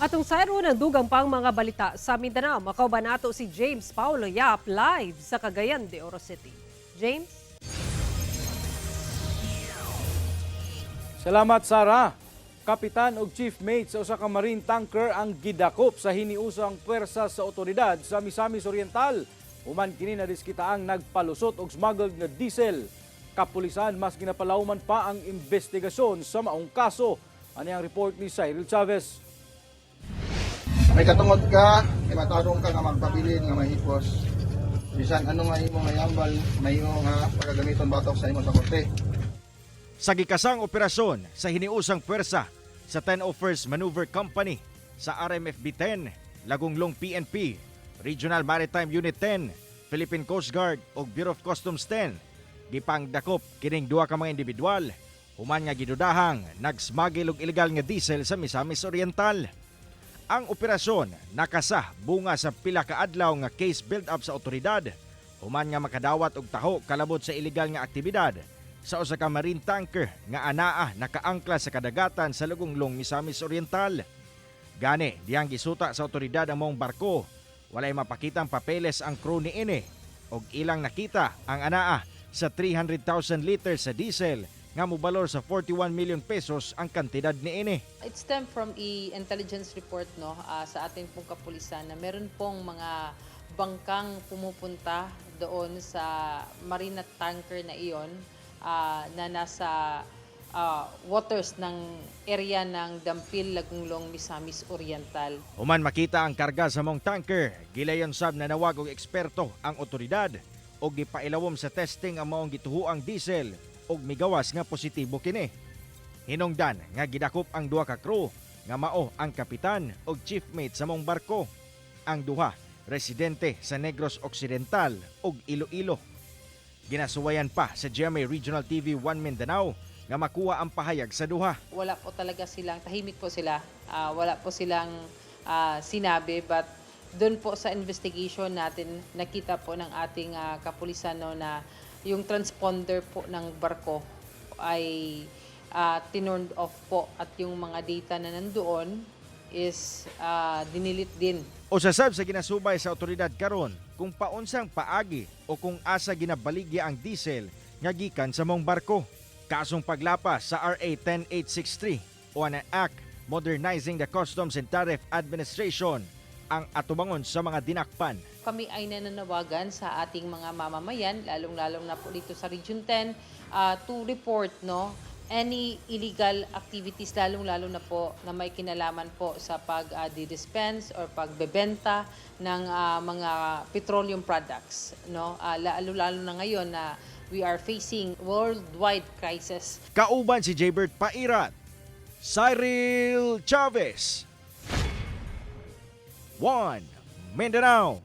Atong sayro ng dugang pang mga balita sa Mindanao. Makauban nato si James Paulo Yap live sa Cagayan de Oro City. James? Salamat, Sara. Kapitan ug chief mate sa usa ka marine tanker ang gidakop sa hiniusang puwersa sa otoridad sa Misamis Oriental. Human kini nadiskitaang nagpalusot og smuggled nga diesel. Kapulisan, mas ginapalawman pa ang investigasyon sa maong kaso. Ani ang report ni Cyril Chavez. May katungod ka, may matarong ka nga magpabilin nga mahipos. Bisan ano nga imo nga yambal, may imo nga pagagamiton batok sa imo sa korte. Sa gikasang operasyon sa hiniusang puwersa sa 1001st Maneuver Company sa RMFB 10, Lagonglong PNP, Regional Maritime Unit 10, Philippine Coast Guard ug Bureau of Customs 10, gipangdakop kining duha ka mga individual human nga gidudahang nagsmuggle og ilegal nga diesel sa Misamis Oriental. Ang operasyon nakasa bunga sa pila ka adlaw nga case build-up sa otoridad human nga makadawat og taho kalabot sa ilegal nga aktibidad sa usa ka marine tanker nga anaa nakaangkla sa kadagatan sa Lagonglong, Misamis Oriental. Gani, dihang gisuta sa otoridad ang maong barko, walay mapakitang papeles ang crew niini og ilang nakita ang anaa sa 300,000 liters sa diesel nga mobalor sa 41 million pesos ang kantidad niini. It stemmed from a intelligence report, no, sa ating pong kapulisan na meron pong mga bangkang pumupunta doon sa marina tanker na iyon na nasa waters ng area ng Dampil, Lagonglong, Misamis Oriental. Human makita ang karga sa maong tanker, gilayon sab nanawag og eksperto ang otoridad og gipailawom sa testing ang maong gituhuang diesel ug migawas nga positibo kini. Hinungdan nga gidakop ang duha ka crew nga mao ang kapitan ug chief mate sa maong barko. Ang duha, residente sa Negros Occidental ug Iloilo. Ginasuwayan pa sa GMA Regional TV 1 Mindanao nga makuha ang pahayag sa duha. Wala po talaga silang, tahimik po sila. Wala po silang sinabi, but doon po sa investigation natin, nakita po ng ating kapulisan, no, na yung transponder po ng barko ay tinurned off po at yung mga data na nandoon is dinilit din. Usa sab sa ginasubay sa otoridad karon kung paunsang paagi o kung asa ginabaligya ang diesel nga gikan sa maong barko. Kasong paglapas sa RA 10863 o an Act Modernizing the Customs and Tariff Administration ang atubangon sa mga dinakpan. Kami ay nananawagan sa ating mga mamamayan, lalong-lalong na po dito sa Region 10, to report, no, any illegal activities, lalong-lalo na po na may kinalaman po sa pag-dispense or pagbebenta ng mga petroleum products, no, lalo-lalo na ngayon na we are facing worldwide crisis. Kauban si Jaybert Pairat, Cyril Chavez, 1 Mindanao.